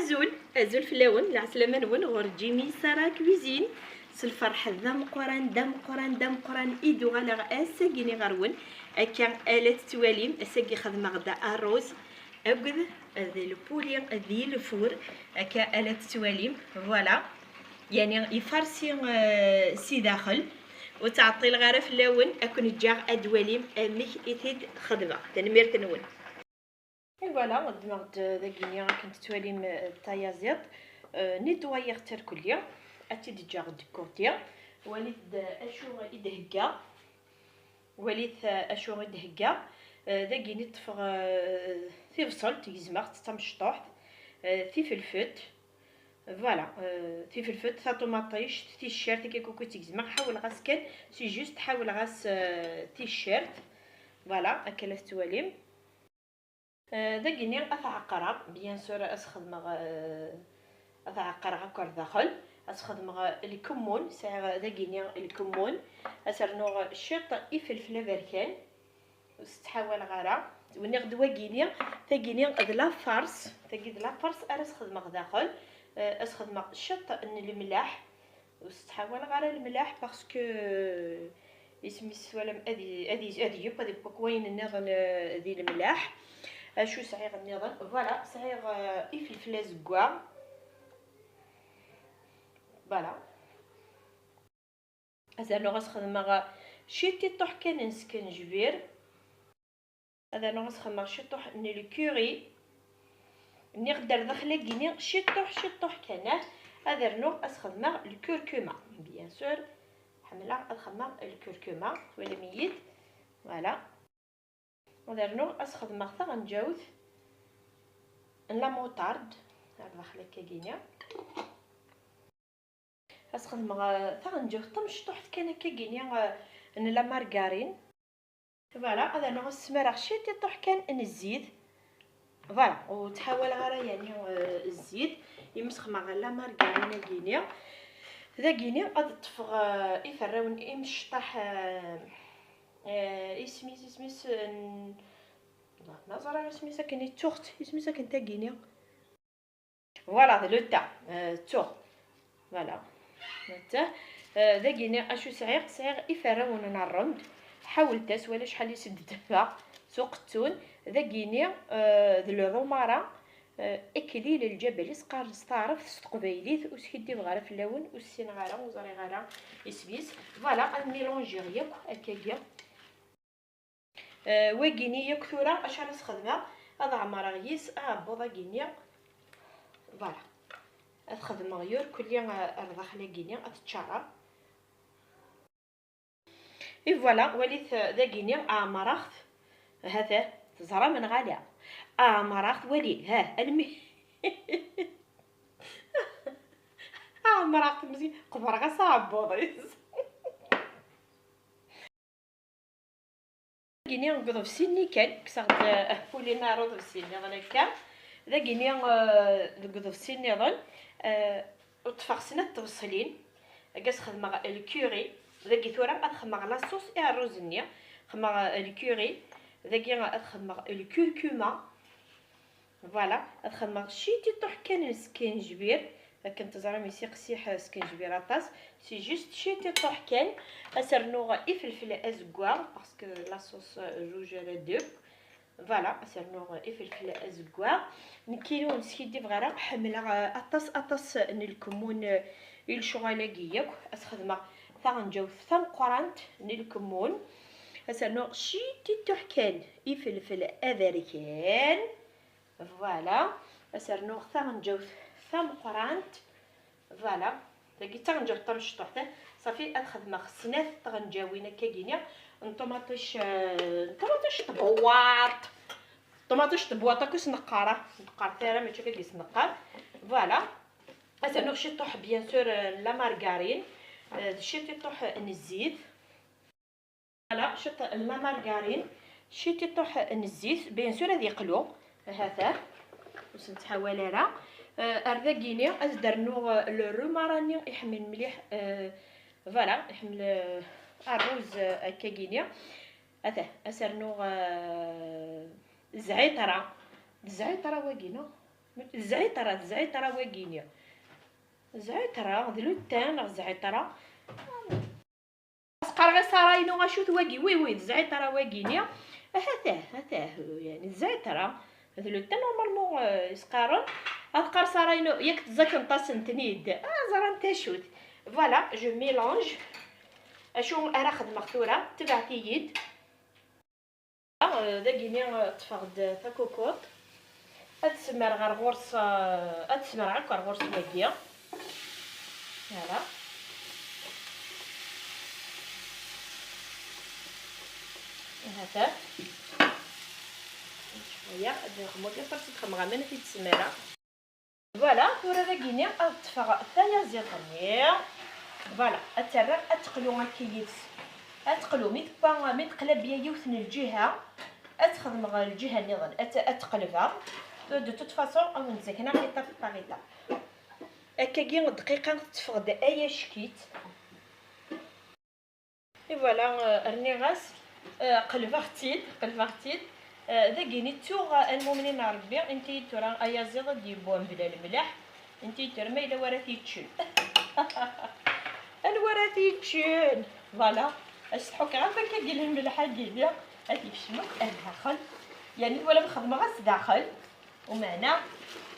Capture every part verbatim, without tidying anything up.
Azul, azul fell-awen, lɛeslama-nwen ɣur Jimmy Sarah Cuisine. S lferḥ d ameqqran, d ameqqran, d ameqqran i d-uɣaleɣ ass-agi-ni ɣer-wen. Akka ala tettwalim, ass-agi xedmeɣ-d ṛṛuz akked d lpuli di lfur. Akka ala tettwalim, voilà. Yani ifarsi, eh, si daxel. Ur ttɛeṭṭileɣ ara fell-awen, ad ken-ǧǧeɣ ad d-twalim amek i t-id-xedmeɣ. Tanemmirt-nwen. Et voilà, ddmeɣ-d dagini akken tettwalim, eh, d tayaziḍt. Eh, netwayiɣ-tt irkelli, ad tt-id-ǧǧeɣ de côté. Walit-d acu i d-heggaɣ. Walit, eh, acu i d-heggaɣ. Eh, dagini ṭṭfeɣ, eh, tibṣelt, gezmeɣ-tt d tamecṭuḥt, eh, tifelfet. Voilà, eh, tifelfet, taṭumaṭict, ticcert, akka kuki tt-gezmeɣ. Ḥawleɣ-as kan, c'est juste ḥawleɣ-as, eh, ticcert. Voilà, akka la tettwalim. Eh, dagini ad t-ɛeqqreɣ, bien sûr, ad s-xedmeɣ, eh, ad t-ɛeqqreɣ akk ar daxel, ad s-xedmeɣ, eh, lkemmun, sɛiɣ dagini lkemmun, ad s-rnuɣ ciṭ ifelfel aberkan, ur s-ttḥawaleɣ ara. Wniɣ-d wagini, tagini d la farce, tagi d la farce ara s-xedmeɣ daxel, eh, ad s-xedmeɣ ciṭ n lemlaḥ, ur s-ttḥawaleɣ ara lemlaḥ parce que, euh, isem-is twalam ad i-, ad i-, ad yeww, ad iwweq wayen nniḍen, euh, di lemlaḥ. Acu sɛiɣ nniḍen? Voilà, sɛiɣ, euh, ifelfel azeggaɣ. Voilà. Ad rnuɣ ad s-xedmeɣ ciṭiṭuḥ kan n skenjbir. Ad rnuɣ ad s-xedmeɣ ciṭuḥ n lkuri. Nniɣ-d ar daxel-agi-ni ciṭuḥ, ciṭuḥ kan, ah. Ad rnuɣ ad s-xedmeɣ lkurkuma. Bien sûr, ḥemmleɣ ad xedmeɣ lkurkuma. Twalam-iyi-d? Voilà. Ad rnuɣ ad s-xedmeɣ taɣenǧawt n la moutarde. Ar daxel akkagini. Ad s-xedmeɣ, eh, taɣenǧawt tamecṭuḥt kan akkagini, eh, n la margarine. Voilà, ad rnuɣ ad s-smareɣ ciṭiṭuḥ kan n zzit. Voilà, ur ttḥawaleɣ ara yani, eh, zzit. Imi sxedmeɣ la margarine-agini. Dagini ad ṭṭfeɣ, eh, iferrawen imecṭaḥ, eh, eh, isem-is, isem-is, n-, ma ẓriɣ isem-is akken i ttuɣ-tt, isem-is akken tagini. Voilà, d le thym, euh, ttuɣ. Voilà. Le thym. Euh, dagini acu sɛiɣ? Sɛiɣ iferrawen n ṛṛemd. Ḥawlet-as, wala acḥal i s-d-teffeɣ s uqettun. Dagini, euh, d le romarin, euh, iklil lǧabal i s-qqaren s taɛrabt, s teqbaylit, ur skiddibeɣ ara fell-awen, ur ssineɣ ara, ur ẓriɣ ara isem-is. Voilà, ad mélangiɣ yakk akkagi. Eh, wagini yakk tura, acu ara s-xedmeɣ? Ad ɛemreɣ yis aɛebbuḍ-agini. Voilà. Ad xedmeɣ yur kulli, eh, ar daxel-agini, ad t-ččareɣ. Et voilà, walit, eh, dagini ɛemreɣ-t. Hata, teẓram neɣ ala? Ɛemreɣ-t, wali, ha, almi. Ɛemreɣ-t, mzi, qebreɣ-as aɛebbuḍ-is. Dagini deg uḍebsi-nni kan, kkseɣ-d, eh, pulin ar uḍebsi nniḍen akka. Dagini, eh, deg uḍebsi nniḍen, eh, ṭṭfeɣ snat tbeṣlin. Dagi ad xedmeɣ lkuri. Dagi tura ad xedmeɣ la sauce i ṛṛuz-nni. Xedmeɣ, eh, lkuri. Dagi ad xedmeɣ lkurkuma. Voilà, ad xedmeɣ ciṭiṭuḥ kan n skenjbir, akken teẓram iseqsiḥ skenjbir aṭas, c'est juste ciṭiṭuḥ kan. Ad s-rnuɣ ifelfel azeggaɣ, parce que la sauce rouge à la dip. Voilà, ad s-rnuɣ ifelfel azeggaɣ. Nekkini ur skiddibeɣ ara, ḥemmleɣ, eh, aṭas, aṭas n lkemmun, eh, i lecɣal-agi yakk. Ad s-xedmeɣ taɣenǧawt tameqqrant n lkemmun. Ad s-rnuɣ ciṭiṭuḥ kan ifelfel aberkan. Voilà, ad s-rnuɣ taɣenǧawt tameqqrant. Voilà, tagi d taɣenǧawt tamecṭuḥt. Ṣafi, ad xedmeɣ snat tɣenǧawin akkagini n ṭumaṭic, eh, n ṭumaṭic tebwaṭ. Ṭumaṭic tebwaṭ akk i s-neqqar, ah, neqqar tara, mačči akka i s-neqqar. Voilà, ad s-rnuɣ ciṭuḥ, bien sûr, eh, n la margarine, eh, d ciṭiṭuḥ n zzit. Voilà, ciṭ n la margarine, ciṭiṭuḥ n zzit, bien sûr ad yeqlu, hata, ur s-nettḥawal ara. Euh, ar dagini, ad s-d-rnuɣ, euh, le romarin-nni iḥemmel mliḥ, euh, voilà, iḥemmel, euh, ṛṛuz, euh, akkagini. Ata, ad s-rnuɣ, euh, zɛiṭra, d zɛiṭra wagi, neɣ? Zɛiṭra, zɛiṭra wagini. Zɛiṭra, d lutan neɣ zɛiṭra? As-qqareɣ i Ṣara-inu acu-t wagi, wi, wi, d zɛiṭra wagini. Ahat, ah, ahat, ah, yani, d zɛiṭra. D lutan, normalement, euh, i s-qqaren. Ad qqar Ṣara-inu, yak tẓakemt-asen-ten-id. Ah, ẓrant acu-t. Voilà, je mélange. Acu ara xedmeɣ tura? Tebɛet-iyi-d. Ah, dagini, ah, ṭṭfeɣ-d takukut. Ad semreɣ ɣer ɣur-s, ah, ad semreɣ akk ɣer ɣur-s wagi. Voilà. Hata. Cwiya, ad nxemmem wagi, first ad xemmeɣ aman, ad t-id-smareɣ. Voilà, tura dagini ad ṭṭfeɣ tayaziḍt-nni. Voilà, ad tt-rreɣ ad teqlu akka yid-s. Ad teqlu, mi tewwa, mi teqla bya yiwet n lǧiha, ad tt-xedmeɣ lǧiha nniḍen, ad tt-, ad tt-qelbeɣ. De toute façon, ad wen-d-zakaneɣ étape par étape. Akkagi dqiqa teṭṭfeɣ-d ay acek-itt. Et voilà, euh, rniɣ-as, euh, qelbeɣ-tt-id, qelbeɣ-tt-id. Euh, dagini ttuɣ, euh, a lmumnin n Ṛebbi, inti tura ayaziḍ ad d-yeww mebla lemleḥ, inti tura ma yella wara t-yeččen. Anwa ara t-yeččen? Voilà, ad s-tḥukkeɣ am wakkagi lemleḥ-agi-nni, ad yekcem akk ar daxel. Yani twalam xedmeɣ-as daxel, umeɛna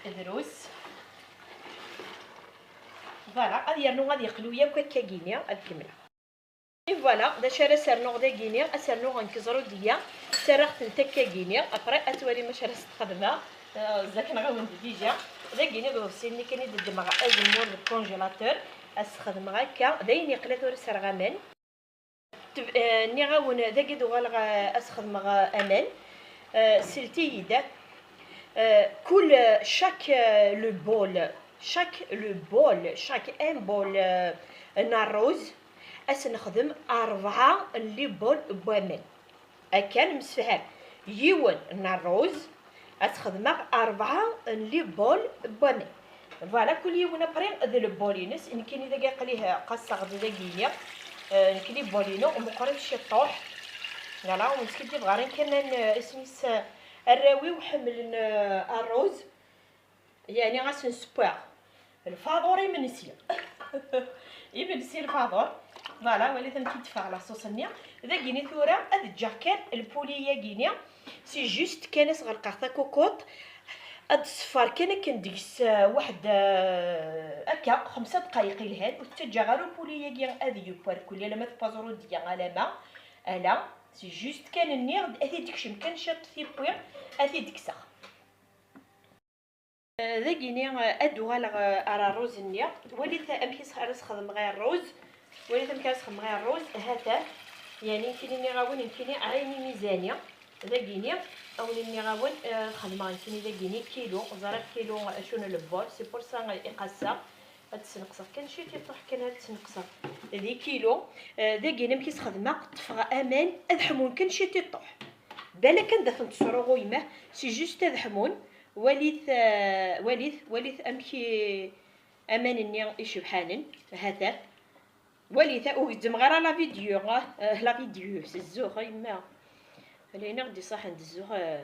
drus. Voilà, ad yernu ad yeqlu yakk akkagini, ad kemmleɣ. Et voilà, d acu ara s-rnuɣ dagini? Ad s-rnuɣ nekk ẓrudiya, ttarraɣ-tent akkagini, après ad twalim acu ara s-txedmeɣ, euh, zakeneɣ-awen-d déjà. Dagini d uḍebsi-nni kan i d-ddmeɣ azemmur deg congélateur, ad s-xedmeɣ akka, d ayen yeqla tura serɣ aman. Teb-, euh, nniɣ-awen dagi d-uɣaleɣ, euh, ad s-xedmeɣ, euh, aman. Euh, selti-yi-d. Euh, kul, euh, chaque, euh, le bol, chaque le bol, chaque un bol, euh, n ṛṛuz, ad s-nexdem ṛebɛa n les bols n waman. Akka nemsefham. Yiwen n ṛṛuz, ad s-xedmeɣ ṛebɛa n les bols n waman. Voilà, kul yiwen après d le bol-ines. Nekkini dagi aql-i qaseɣ-d dagini. Euh, nekkini bol-inu meqqrit ciṭṭuḥ. Voilà, ur neskiddibeɣ ara kan, euh, isem-is, euh, arraw-iw ḥemmlen, euh, ṛṛuz. Yani ad s-nesseww lfaḍur imensi. Imensi lfaḍur. Voilà, walit amek i d-teffeɣ laṣuṣ-nni. Dagini tura ad ǧǧeɣ kan lpuli-yagini. C'est juste kan ad s-ɣelqeɣ takukut. Ad d-ṣeffer kan akken deg-s, euh, waḥed, euh, akka, xemsa dqayeq ilhan. Ur ttaǧǧaɣ ara lpuli-yagi ad yeww ar kulli, alamma tewwa ẓrudiya, alamma. Ala, c'est juste kan nniɣ-d ad t-id-tekcem kan ciṭ tiwwi, ad t-id-kkseɣ. Dagini, eh, ad d-uɣaleɣ, eh, ar ṛṛuz-nni. Walit amek i s-, ara s-xedmeɣ i ṛṛuz. Walit amek ara s-xedmeɣ i ṛṛuz. Hata. Yani, nekkini nniɣ-awen, nekkini ɛayni mizani. Dagini, awen nniɣ-awen, eh, xedmeɣ nekkini dagini kilu. Ẓriɣ kilu acu n lbol. C'est pour ça, eh, i qaseɣ. Ad d-sneqseɣ kan ciṭ, iṭuḥ kan ad d-sneqseɣ. Di kilu, eh, dagini amek i s-xedmeɣ, ṭṭfeɣ aman, ad ḥmun kan ciṭ, iṭuḥ. Bala kan da ten-tesruɣuyem, c'est juste ad ḥmun. Walit, eh, walit, walit amek i, aman-nni icebḥanen, hata. Walit, ur gezzmeɣ ara la vidéo, eh, la vidéo, s zzux, a yemma. Ala ayen i ɣ-d-iṣaḥen d zzux, eh.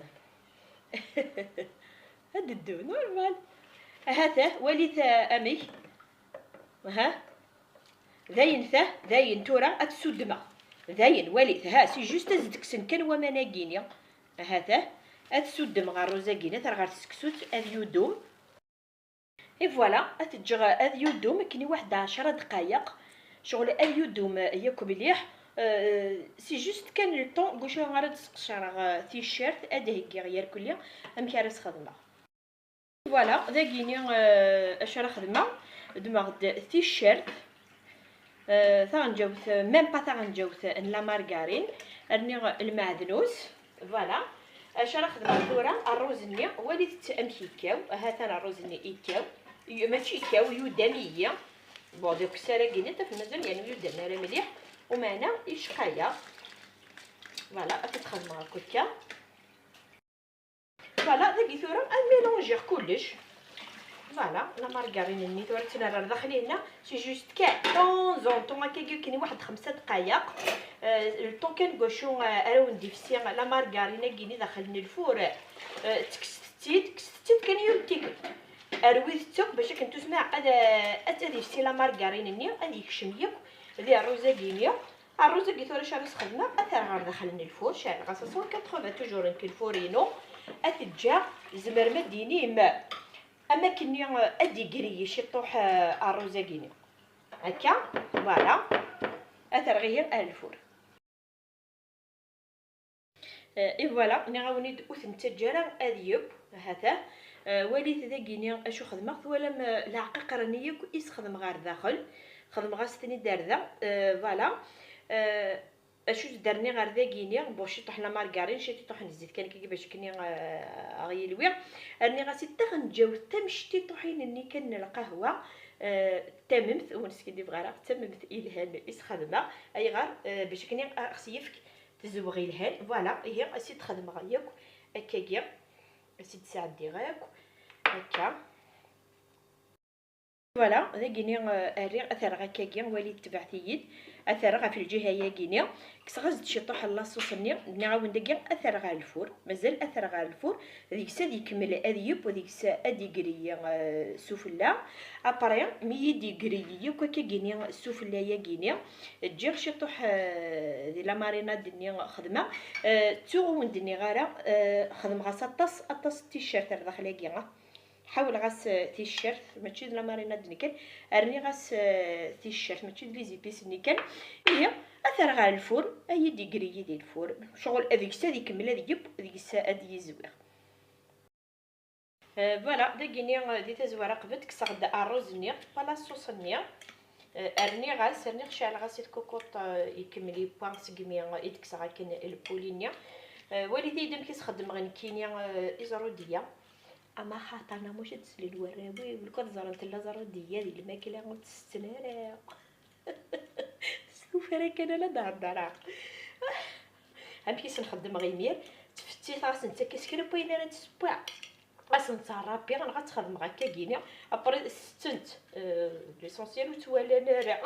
Ad d-ddu, normal. Hata, walit, eh, amek. Aha. Dayen ta, dayen tura ad t-suddmeɣ. Dayen, walit, ha, c'est juste ad s-d-kksen kan waman-agi-ni. Ahat, ah, ad suddmeɣ ṛṛuz-agi-ni, ad t-rreɣ ɣer tseksut, ad yudum. Et voilà, ad t-ǧǧeɣ ad yudum akken i waḥed ɛecra dqayeq. Ccɣel ad yudum yakk mliḥ. Euh, c'est juste kan le temps, deg wacu ara d-sqecreɣ, euh, ticcert, ad d-heggiɣ yerkelli amek ara s-xedmeɣ. Voilà, dagini, euh, acu ara xedmeɣ? Ddmeɣ-d ticcert, euh, taɣenǧawt, même pas taɣenǧawt n la margarine, rniɣ lmeɛdnus. Voilà. Acu ara xedmeɣ tura? Ṛṛuz-nni, walit-t amek yekkaw. Hatan ṛṛuz-nni yekkaw. Y-, mačči yekkaw, yudam-iyi. Bon, deg ukessar-agi-nni, taf mazal yerna ur yudam ara mliḥ. Umeɛna, icqa-yaɣ. Voilà, ad t-xedmeɣ akk akka. Voilà, dagi tura ad mélangiɣ kullec. Voilà, la margarine-nni tura ad tt-nerr ar daxel-inna. C'est juste kan, de temps en temps, akkagi akken i waḥed xemsa dqayeq. Euh, le temps kan deg wacu, euh, ara wen-d-ifsi la margarine-agi-nni daxel n lfur, euh, tekkes-, Kkset-tt-id, kkset-tt-id kan yiwet n tikkelt. Rwit-tt akk bac akken tusma ad, ad, ad yefsi la margarine-nni, ad yekcem yakk di rruz-agi-nni. Rruz-agi tura acu ara s-xedmeɣ, ad t-rreɣ ɣer daxel n lfur, ceɛleɣ-as cent quatre-vingts toujours nekk lfur-inu, ad t-ǧǧeɣ, tzemrem ad d-tinim am akken-nni ad d-igri ciṭuḥ, eh, rruz-agi-nni. Akka, voilà, ad t-rreɣ ihi ar lfur. Eh, et voilà, nniɣ-awen-id ur t-nettaǧǧa ara ad yeww, ha-t-a. Eh, walit dagi-ni acu xedmeɣ, twalam, eh, leɛqaqer-nni yakk i s-xedmeɣ ɣer daxel, xedmeɣ-as-ten-id ar da, eh, voilà. Eh, acu s-d-rniɣ ar dagi-ni, bon, ciṭuḥ n la margarine, ciṭuḥ n zzit kan kiki bac kni, eh, aɣ-yilwi. Rniɣ-as-id taɣenǧawt tamectiṭuḥin-nni kan n lqahwa, eh, d tamemt, ur neskidib ara, d tamemt ilhan i s-xedmeɣ. Ayɣer? Eh, bac akken ad ɣ-s-yefk tezweɣ ilhan. Voilà, ihi, ad s-id-xedmeɣ yakk akkagi, ad s-id-sɛeddiɣ akk akka. Voilà, dagi-ni, eh, rriɣ, ad t-rreɣ akkagi, wali tebɛet-iyi-d, ad t-rreɣ ɣef lǧiha-yagi-ni. Kkseɣ-as-d ciṭuḥ n laṣuṣ-nni, nniɣ-awen dagi ad t-rreɣ ɣer lfur, mazal ad t-rreɣ ɣer lfur, deg-s ad ikemmel ad yeww, deg-s ad d-igri, eh, sufella. Après, mi yi-d-igri yakk akkagi-ni sufella-yagi-ni, ǧǧiɣ ciṭuḥ, eh, di la marinade-nni xedmeɣ. Eh, ttuɣ ur wen-d-nniɣ ara, eh, xedmeɣ-as aṭas, aṭas n ticcert ar daxel-agi, ah. Ḥawleɣ-as, eh, ticcert, mačči d la marinade-nni kan, rniɣ-as, eh, ticcert, mačči d les épices-nni kan. Ihi, ad t-rreɣ ɣer lfur, ad yi-d-igri yid-i lfur. Ccɣel deg-s ad ikemmel ad yeww, deg-s ad yizwiɣ. Eh, voilà, dagi-ni, eh, di tazwara qbel kkseɣ-d rruz-nni, pas la sauce-nni. Eh, rniɣ-as, rniɣ ceɛleɣ-as i tkukuṭ, eh, ikemmel yewwa segmi i d-kkseɣ akken lpuli-nni. Eh, walit-iyi-d amek i s-xeddmeɣ nekkini, eh, iẓrudiyya. Ama xaṭer neɣ mačči ad d-slen warraw-iw, lukan ẓrant la ẓrudiyya di lmakla ur tt-setten ara. S tufara kan ala d-heddreɣ. Amek i sen-xeddmeɣ imir? Ttfettiseɣ-asent akka s kra n wayen ara d-sewweɣ. Ad sent-ttɛerrabiɣ neɣ ad tt-xedmeɣ akka gini. Après, settent, euh, l'essentiel ur ttwalan ara.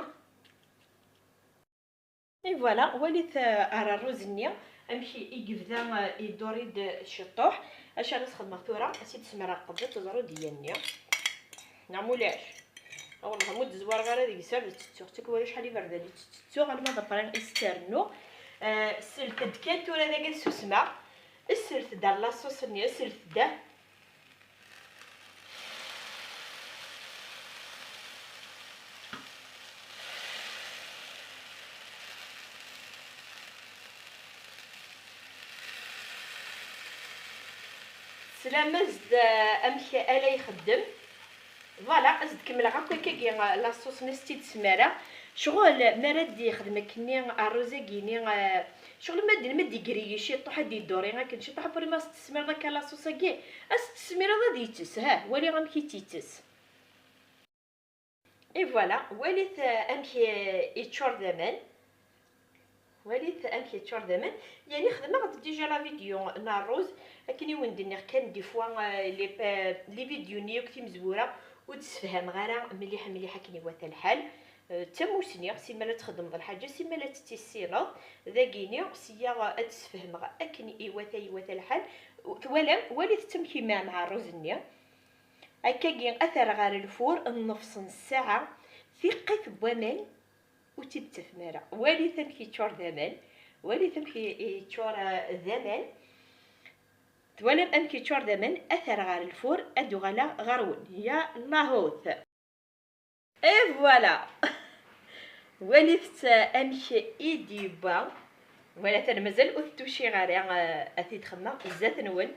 Et voilà, walit, euh, ar rruz-nni amek i yebda, euh, yedduri-d ciṭuḥ. Acu ara s-xedmeɣ tura? Ad s-id-semreɣ qbel teẓrudiyya-nni. Neɣ mulac? Ah, wellah, ma ur d-zwareɣ ara deg-s, ad tettuɣ. Tikwal acḥal iberdan i tettuɣ, alma d après i s-tt-rennuɣ. Euh, slet-d kan tura dagi ad susmeɣ. Slet-d ar la sauce-nni, slet-d. Teslam-as-d, eh, amek ara ixeddem. Voilà, ad s-d-kemmleɣ akk akkagi, eh, la sauce-nni s-tt-id-smara. Ccɣel mi ara d-yexdem akkenni rruz-agi-ni, eh, ccɣel ma d-, ma d-igri ciṭuḥ, ad d-idduri akken ciṭuḥ, après ma s-tesmireḍ akka la sauce-agi, ad s-tesmireḍ ad yettess, ha, wali amek i tt-yettess. Et voilà, walit, eh, amek, eh, yeččur d aman. Walit amek yeččur d aman. Yani xedmeɣ-d déjà la vidéo n rruz, akken i wen-d-nniɣ kan des fois, eh, les, eh, les vidéos-nni akk timezwura ur d-sefhameɣ ara mliḥ mliḥ akken iwata lḥal. Eh, d tamusni, simmal ad txedmeḍ lḥaǧa, simmal ad tt-tissineḍ. Dagini, sya ad d-sfehmeɣ akken iwata, iwata lḥal. Twalam, walit amek imeɛmeɛ rruz-nni. Akkagi, ad t-rreɣ ɣer lfur nnefṣ n ssaɛa, tiqqit n waman, ur tt-id-ttafem ara. Walit amek yeččur d aman, walit amek i-, yeččur, eh, d aman. Twalam amek yeččur d aman, ad t-rreɣ ɣer lfur, ad d-uɣaleɣ ɣer-wen. Ya lahut! Et voilà! Walit amek i d-yewwa. Wala atan mazal ur t-tuciɣ ara, eh, ad t-id-xedmeɣ zdat-nwen.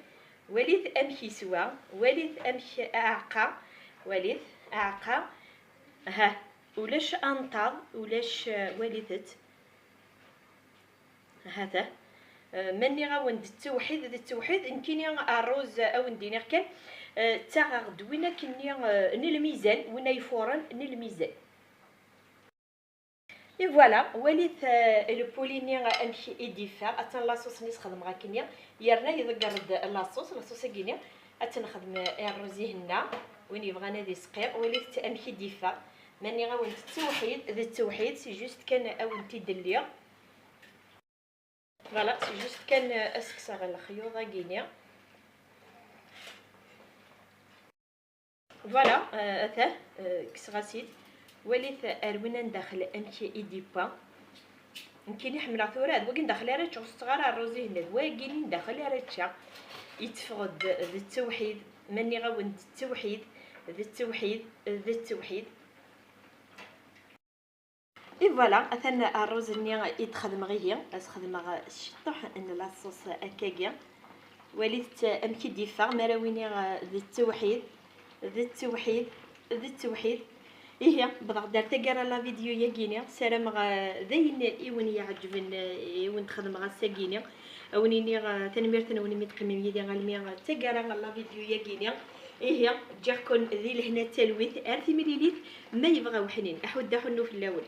Walit amek yeswa, walit amek aɛeqqa, walit aɛeqqa. Ha, ulac anṭaḍ, ulac, eh, walit-t. Hata. Eh, ma nniɣ-awen-d d tewḥid, d tewḥid, nekkini rruz, eh, a wen-d-iniɣ kan, eh, ttaɣeɣ-d win akkenni, eh, n lmizan, win ay ifuren n lmizan. Et voilà, walit, eh, lpuli-nni, eh, amek i d-yeffeɣ. Attan laṣus-nni sxedmeɣ akkenni, yerna iḍegger-d laṣus, laṣus-agi-nni ad tt-nexdem i rruz ihenna, win yebɣan ad isqi, walit amek i d-yeffeɣ. Ma nniɣ-awen-d d tewḥid, d tewḥid, c'est juste kan a wen-t-id-lliɣ. Voilà, c'est juste kan, euh, ad s-kkseɣ lexyuḍ-agi-ni. Voilà, euh, ata, euh, kkseɣ-as-id. Walit ar win n daxel amek i d-yewwa. Nekkini ḥemmleɣ tura, d wagi n daxel ara ččeɣ, ur setteɣ ara ṛṛuz-ihin, d wagi n daxel ara ččeɣ. Yetteffeɣ-d d ttewḥid, ma nniɣ-awen d ttewḥid, d ttewḥid, d ttewḥid. Et voilà, atan ṛṛuz-nni i d-xedmeɣ ihi, ad s-xedmeɣ ciṭṭuḥ n la sauce akkagi. Walit amek i d-yeffeɣ, mi ara winiɣ d ttewḥid, d ttewḥid, d ttewḥid. Ihi, wwḍeɣ-d ar taggara n la vidéo-yagi-ni, ssarameɣ, eh, d ayen i wen-iɛeǧben, eh, i wen-d-xedmeɣ ass-agi-ni. A wen-iniɣ, eh, tanemmirt-nwen imi d-teqqimem yid-i almi, eh, d taggara n la vidéo-yagi-ni. Ihi, ǧǧiɣ-ken di lehna d talwit, ar timlilit, ma yebɣa uḥnin, aḥuddu aḥunnu fell-awen.